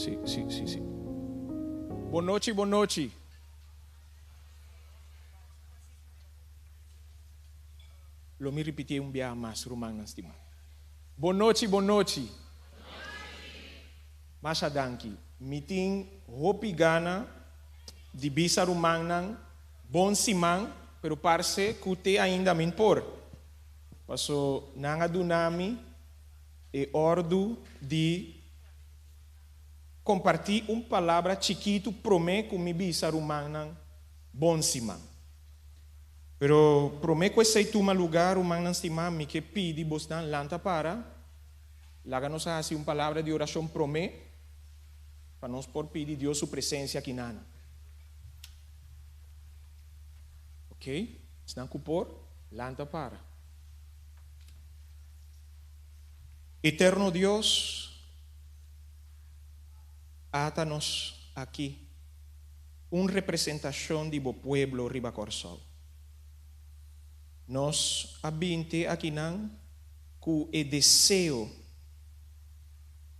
Sí, sí, sí, sí. Bon nochi, bon nochi. Lo mi ripití un biaha mas, rumannan stimá. Bon nochi, bon nochi. Masha danki. Mi tin hopi gana di bisa rumannan bon siman, pero parse ku te ainda mi n'por. Paso nan a duna mi e òrdu di kompartí un palabra chikitu promé ku mi bisa rumannan bon siman. Pero promé ku esei tuma lugá, rumannan stimá, mi ke pidi bosnan lanta para, laga nos a hasi un palabra di orashon promé pa nos por pidi Dios su presensia akinana. Ok, esnan ku por, lanta para. Eterno Dios, ata nos aki, un representashon di bo pueblo riba Kòrsou. Nos a binti akinan ku e deseo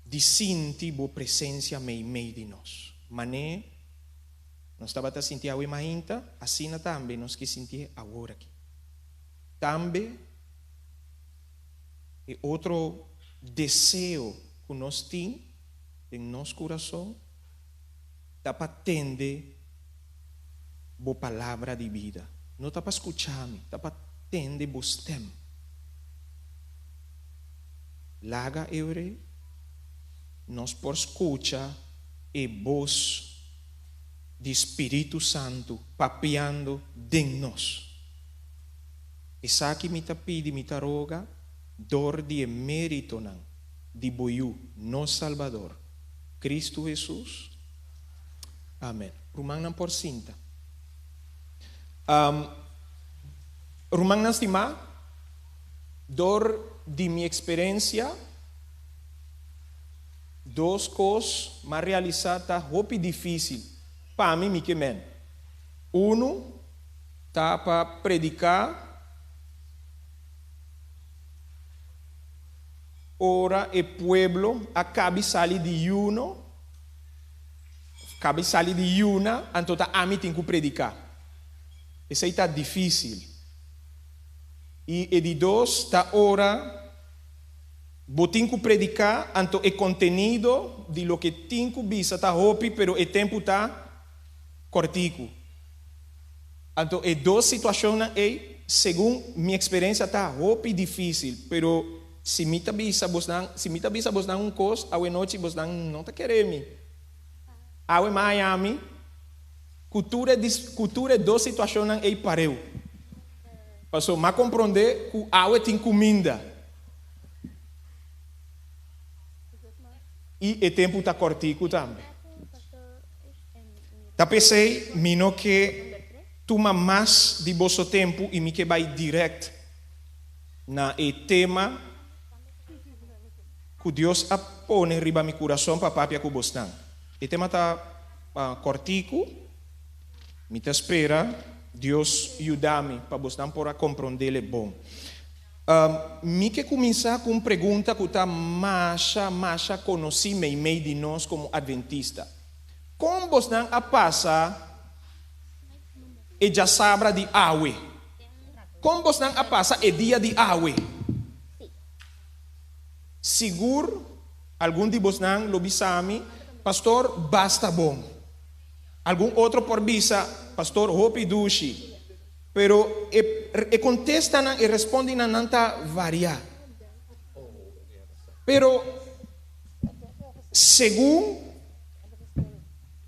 di sinti bo presensia meimei di nos. Mané nos tabata sinti awe mainta, asina tambe nos ke sintié awor aki. Tambe e otro deseo ku nos tin den nos kurason ta pa tende bo palabra di bida. No ta pa skucha mi, ta pa tende bo stèm. Laga ewrei nos por skucha e bos di Spiritu Santu papiando den nos. Esaki mi ta pidi, mi ta roga, dor di e méritonan di bo Yu, nos Salbador, Kristu Hesus. Amen. Rumannan por sinta. Rumannan stimá, dor di mi eksperensia, dos kos m'a realisá ta hopi difísil pa mi, mi ke men. Unu ta pa prediká ora e pueblo a kabi sali di yuno, kabi sali di yuna, anto ta ami tin ku prediká. Esei ta difísil. I e di dos ta ora bo tin ku prediká, anto e kontenido di loke tin ku bisa ta hopi, pero e tempu ta kòrtiku. Anto e dos situashonnan ei, segun mi eksperensia ta hopi difísil, pero si mi ta bisa bosnan, si mi ta bisa bosnan un kos awenochi bosnan no ta kere mi. Awe Miami, ku tur e ku tur e dos situashonnan ei pareu. Paso m'a komprondé ku awe tin kuminda i e tempu ta kòrtiku tambe. Ta p'esei mi no ke tuma mas di boso tempu i mi ke bai dirèkt. na e tema ku Dios a pone riba mi kurason pa papia ku bosnan. E tema ta kòrtiku, mi ta spera Dios yuda mi pa bosnan por a komprondel e bon. Mi ke kuminsá ku un pregunta ku ta masha masha konosí meimei di nos komo adventista. Kon bosnan a pasa e djasabra di awe? Kon bosnan a pasa e dia di awe? Sigur algun di bosnan lo bisa mi, Pastor, basta bon. Algun otro por bisa, Pastor, hopi dushi. Pero e e kontestanan, e respondinan nan ta varia. Pero segun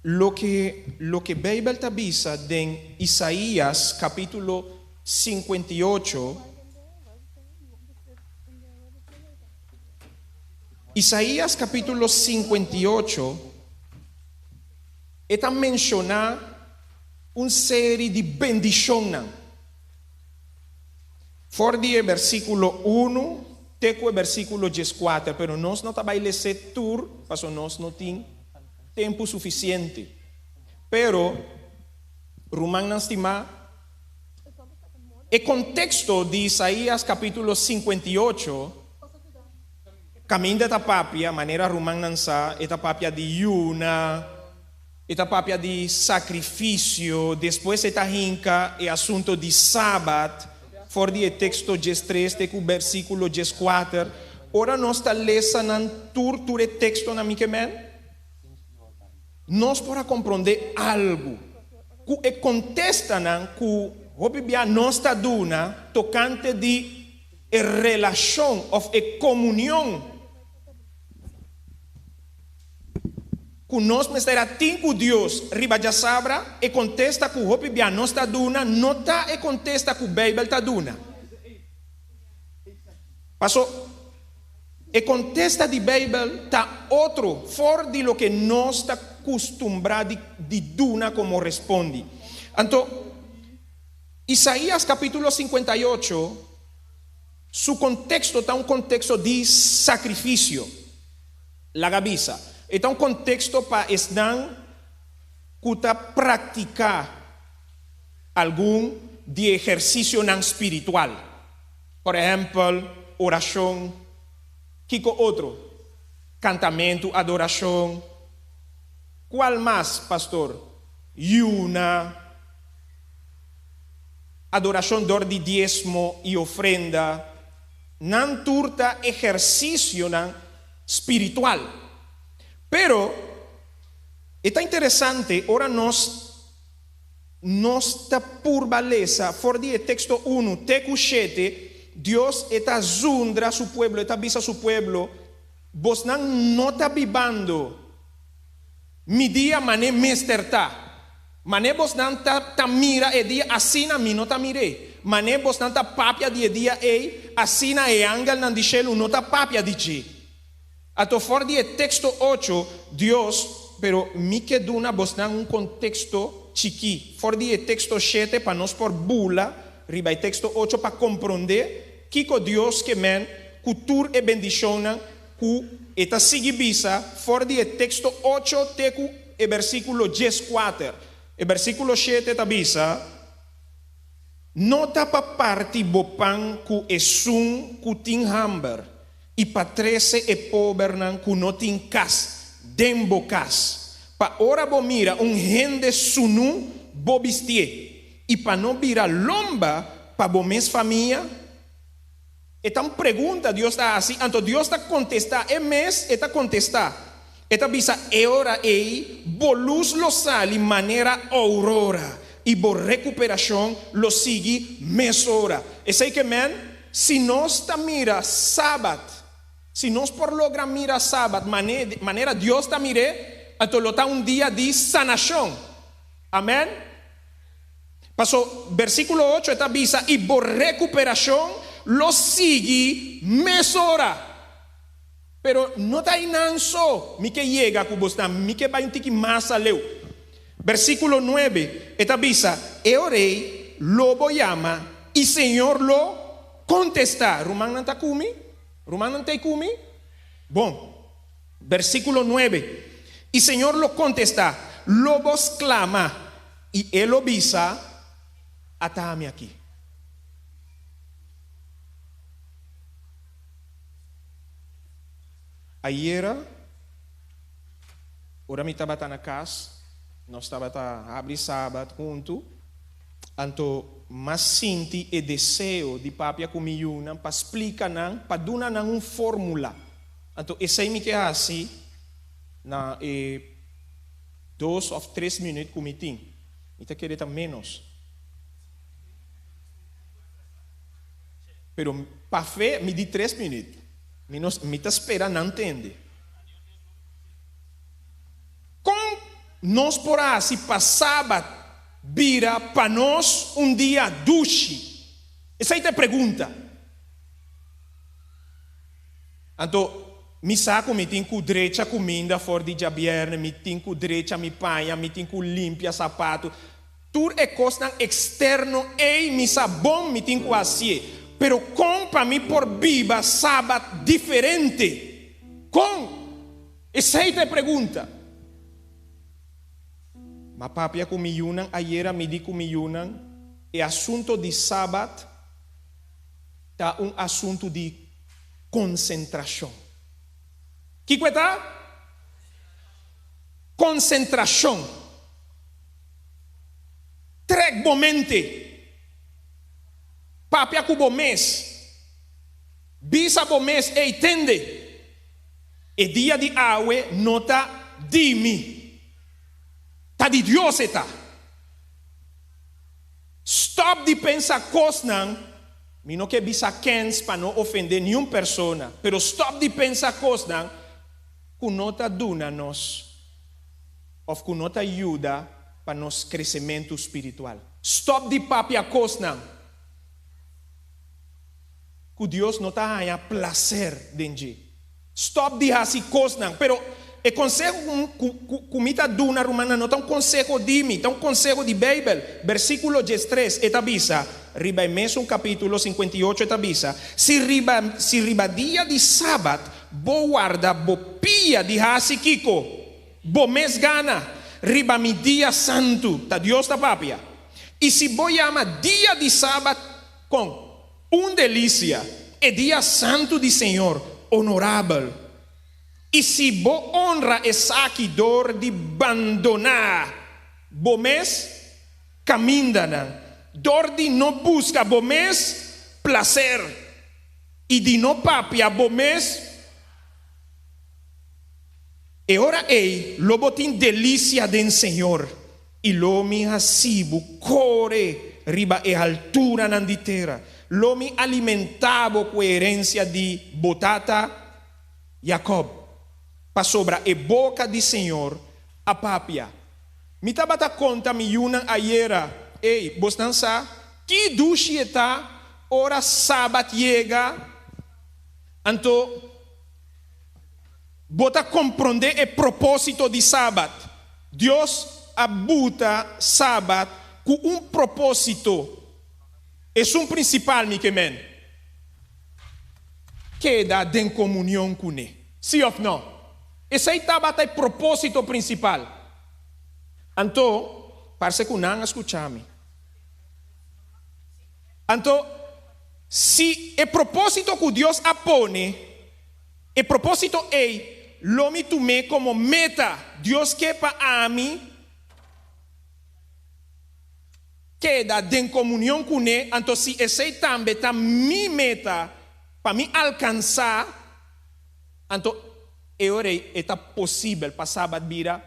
loke loke Beibel ta bisa den Isaías kapítulo 58, Isaías kapítulo 58, e ta menshoná un seri di bendishonnan. For di e versíkulo 1 te ku e versíkulo 14, pero nos no ta bai les'é tur pasobra nos no tin tempu sufisiente. Pero, rumannan stimá, e konteksto di Isaías kapítulo 58, kaminda ta papia, manera rumannan sa, e ta papia di yuna, e ta papia di sakrifisio, despues e ta hinka e asunto di Sabat, for di e teksto 13 te ku versíkulo 14. Ora nos ta lesa nan tur tur e tekstonan, mi ke men, nos por a komprondé algu ku e kontestanan ku hopi bia nos ta duna tokante di e relashon òf e komunion ku nos mester a tin ku Dios riba djasabra. E kontesta ku hopi bia nos ta duna no ta e kontesta ku Beibel ta duna. Paso, e kontesta di Beibel ta otro for di loke nos ta kustumbrá di di duna komo respondi. Anto, Isaías kapítulo 58 su konteksto ta un konteksto di sakrifisio. Laga bisa, e ta un konteksto pa esnan ku ta praktiká algun di e ehersisionan spiritual. Por ehèmpel, orashon. Kiko otro? Kantamentu, adorashon. Kual mas, pastor? Yuna, adorashon dor di diesmo i ofrenda. Nan tur ta ehersisionan spiritual. Pero, e ta interesante ora nos nos ta purba lesa for di e teksto 1 te ku 7, Dios e ta zundra su pueblo, e ta bisa su pueblo, Bosnan no ta bibando mi dia man'e mester ta. Man'e bosnan ta ta mira e dia, asina mi no ta mir'é. Man'e bosnan ta papia di e dia ei, asina e angelnan di shelu no ta papia di dje. Anto for di e teksto 8, Dios, pero mi ke duna bosnan un konteksto chikí for di e teksto 7 pa nos por bula riba e teksto 8 pa komprondé kiko Dios ke men ku tur e bendishonnan ku e ta sigui bisa for di e teksto 8 te ku e versíkulo 14. E versíkulo 7 ta bisa, No ta pa parti bo pan ku esun ku tin hamber, i pa trese e pobernan ku no tin kas den bo kas, pa ora bo mira un hende sunú bo bistié, i pa no bira lomba pa bo mes famia? E ta un pregunta Dios ta hasi, anto Dios ta kontestá, E mes e ta kontestá. E ta bisa, E ora ei bo lus lo sali manera ourora, i bo rekuperashon lo sigui mesora. Esei ke men, si nos ta mira Sabat, si nos por logra mira Sabat manera Dios ta mir'é, anto lo ta un dia di sanashon. Amèn. Paso, versíkulo 8 e ta bisa, I bo rekuperashon lo sigui mesora. Pero no ta einan so mi ke yega ku bosnan, mi ke bai un tiki mas aleu. Versíkulo 9 e ta bisa, E ora ei lo bo yama, i Señor lo. kontestá. Rumannan ta ku mi? Rumannan t'ei ku mi? Bon. Versíkulo nuebe, I Señor lo kontestá, Lo bo sklama, i E lo bisa, Ata mi aki. Ayera, ora mi tabata na kas, nos tabata habri Sabat huntu, anto m'a sinti e deseo di papia ku mi yunan pa splika nan, pa duna nan un fórmula. Anto esei mi ke hasi na e dos òf tres minüt ku mi tin. Mi ta kere ta ménos. Pero pa fe mi di tres minüt. Mi no, mi ta spera nan tende. Kon nos por hasi pa Sabat bira pa nos un dia dushi? Esei ta e pregunta. Anto, mi sa ku mi tin ku drecha kuminda for di djabièrnè, mi tin ku drecha mi paña, mi tin ku limpia sapatu. Tur e kosnan eksterno ei mi sa bon mi tin ku hasié. Pero kon pa mi por biba Sabat diferente? Kon? Esei ta e pregunta. M'a papia ku mi yunan ayera, mi di ku mi yunan, e asunto di Sabat ta un asuntu di konsentrashon. Kiko e ta? Konsentrashon. Trek bo mente. Papia ku bo mes. Bisa bo mes, Ey, tende! E dia di awe no ta di mi. Ta di Dios e ta. Stop di pensa kosnan, mi no ke bisa kens pa no ofende niun persona, pero stop di pensa kosnan ku no ta duna nos of ku no ta yuda pa nos kresementu spiritual. Stop di papia kosnan ku Dios no ta haña plaser den dje. Stop di hasi kosnan. Pero e konseho ku mi ta duna rumannan no ta un konseho di mi, ta un konseho di Beibel. Bersíkulo diestres e ta bisa, riba e mesun kapítulo 58 e ta bisa, Si riba si riba dia di sabat bo warda bo pia di hasi kiko? Bo mes gana riba mi dia santu, ta Dios ta papia. I si bo yama dia di sabat kon? Un delisia, e dia santu di Señor, onorabel. I si bo onra esaki dor di bandoná bo mes kamindanan, dor di no buska bo mes plaser i di no papia bo mes, e ora ei lo bo tin delisia den Señor I lo mi hasi bo kore riba e alturanan di tera, lo mi alimentá bo ku e herensia di bo tata Jakòb, pasobra e boka di señor a papia. Mi tabata konta mi yunan ayera, Ey, bosnan sa ki dushi e ta ora Sabat yega? Anto bo ta komprondé e propósito di Sabat. Dios a buta Sabat ku un propósito. Esun prinsipal, mi ke men, keda den komunion kuné. Sí òf nò? Esei tabata e propósito prinsipal. Anto, parse ku nan a skucha mi. Anto, si e propósito ku Dios a pone, E propósito ei lo mi tum'é komo meta. Dios ke pa ami keda den komunion kuné, anto si esei tambe ta mi meta pa mi alkansá, anto e ora ei e ta posibel pa Sabat bira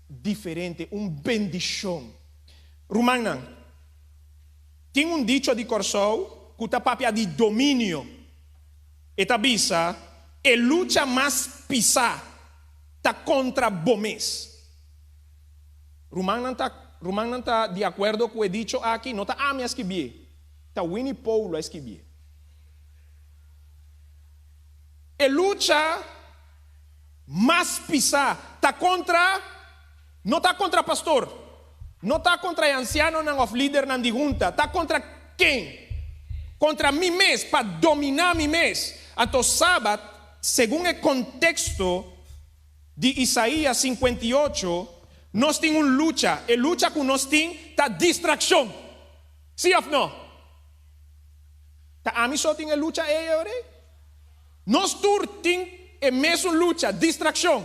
diferente, un bendishon. Rumannan, tin un dicho di Kòrsou ku ta papia di dominio. E ta bisa, E lucha mas pisá ta kontra bo mes. Rumannan ta rumannan ta di akuerdo ku e dicho aki? No ta ami a skibié, ta Winnie Poulo a skibié. E lucha mas pisá ta kontra, no ta kontra pastor, no ta kontra e ansianonan òf lidernan di hunta, ta kontra ken? Kontra mi mes, pa dominá mi mes. Anto sabat, segun e konteksto di Isaías 58, nos tin un lucha. E lucha ku nos tin ta distrakshon. Sí òf no? Ta ami so tin e lucha ei ora ei? Nos tur tin e mesun lucha, distrakshon.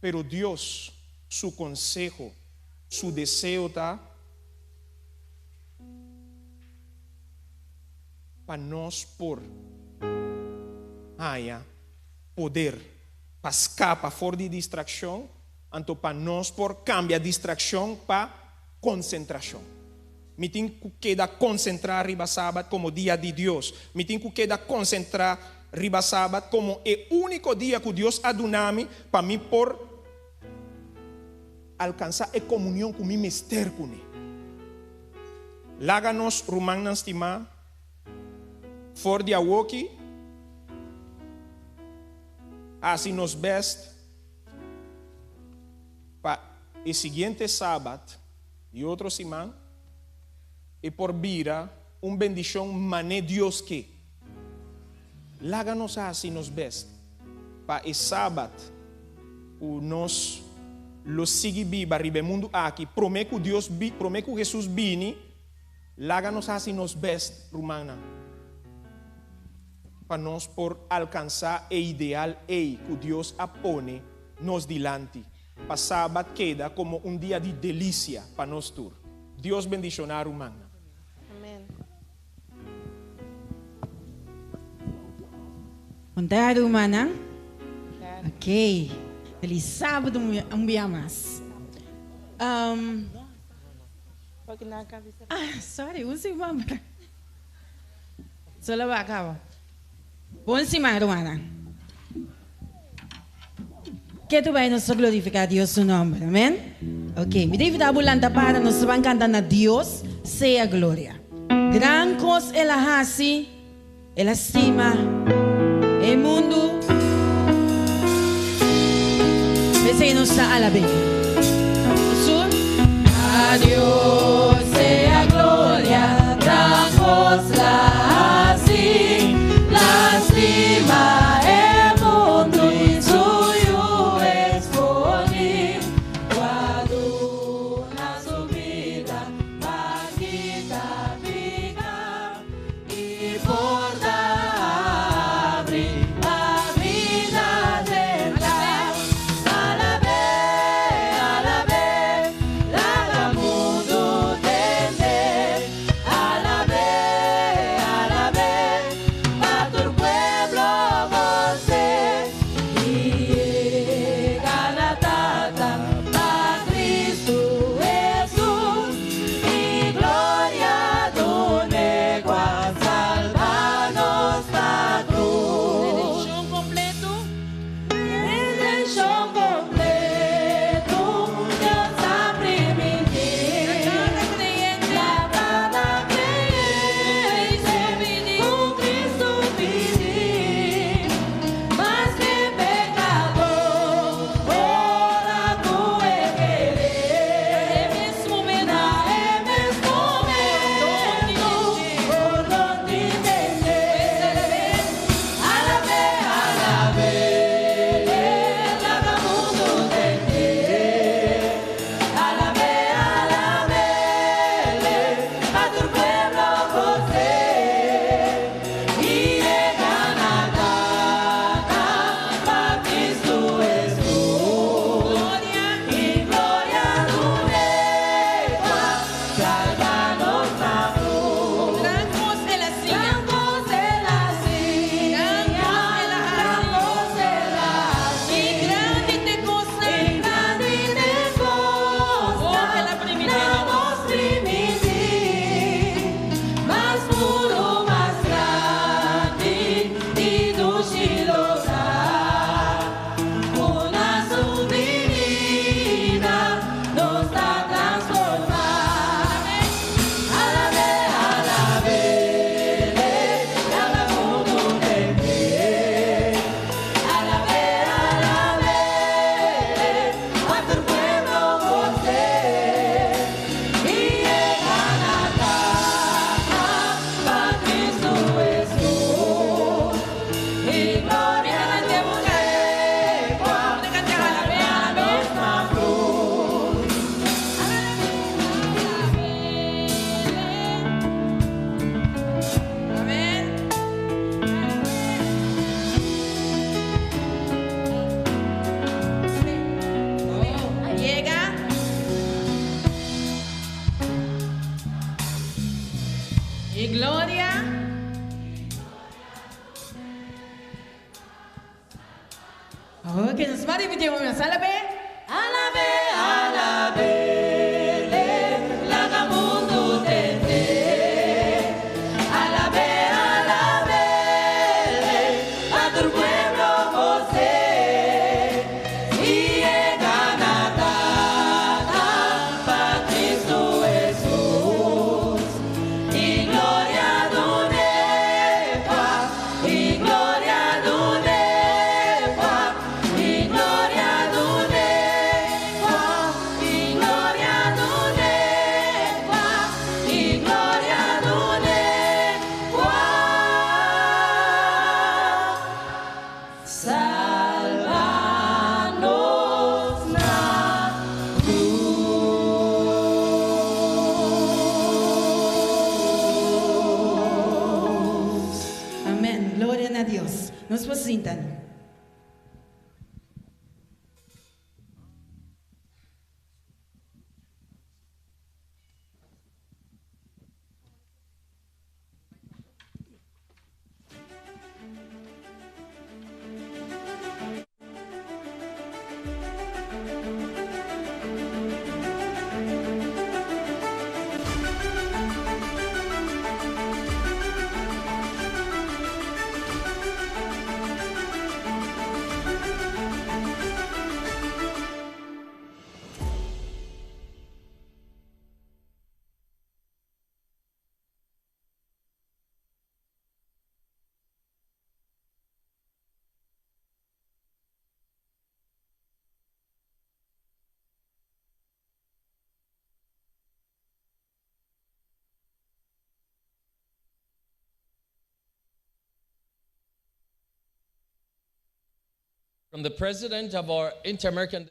Pero Dios su konseho, su deseo ta pa nos por haña poder pa skapa for di distrakshon, anto pa nos por kambia distrakshon pa konsentrashon. Mi tin ku keda konsentrá riba Sabat komo dia di Dios. Mi tin ku keda konsentrá riba Sabat komo e úniko dia ku Dios a duna mi pa mi por alkansá e komunion ku mi mester kuné. Laga nos, rumannan stimá, for di awoki hasi nos bèst pa e siguiente Sabat di otro siman e por bira un bendishon mané Dios ke. Laga nos hasi nos bèst pa e Sabat ku nos lo sigui biba riba e mundu aki promé ku Dios promé ku Hesus bini. Laga nos hasi nos bèst, rumannan, pa nos por alkansá e ideal ei ku Dios a pone nos dilanti. Pa Sabat keda komo un dia di delisia pa nos tur. Dios bendishoná rumannan. Amen. Bon tardi rumannan. Ok. Feliz sábado un bia mas. Ah, sorry, un siman. Solo ba acaba. Bon siman, rumannan. Ke tu bai nos ta glorifiká Dios su nòmber, amèn? Ok, mi ta invitá bo lanta para, nos ta ban kanta na Dios sea gloria. Gran kos el a hasi, el a stima e mundu, p'esei nos ta alab'é. Sur. Na Dios sea gloria, gran kos la hasi, la stima e mundu i su Yu escogi, cu a duna su bida pa kita pica i porta habri pa bida drenta. Alab'é, alab'é, laga mundu. I gloria. Ok, nos a repetí un mes. Alab'é. Alab'é, alab'é, laga mundu tende. Alab'é, alab'é, a tur pueblo gos'é. I e gana Tata pa Cristo Hesus. I gloria dun'é pa, i gloria dun'é pa, i gloria dun'é pa, i gloria dun'é pa, i gloria dun'é pa. Salva nos na cruz. Amèn. Gloria na Dios. Nos por sinta. From the president of our Inter-American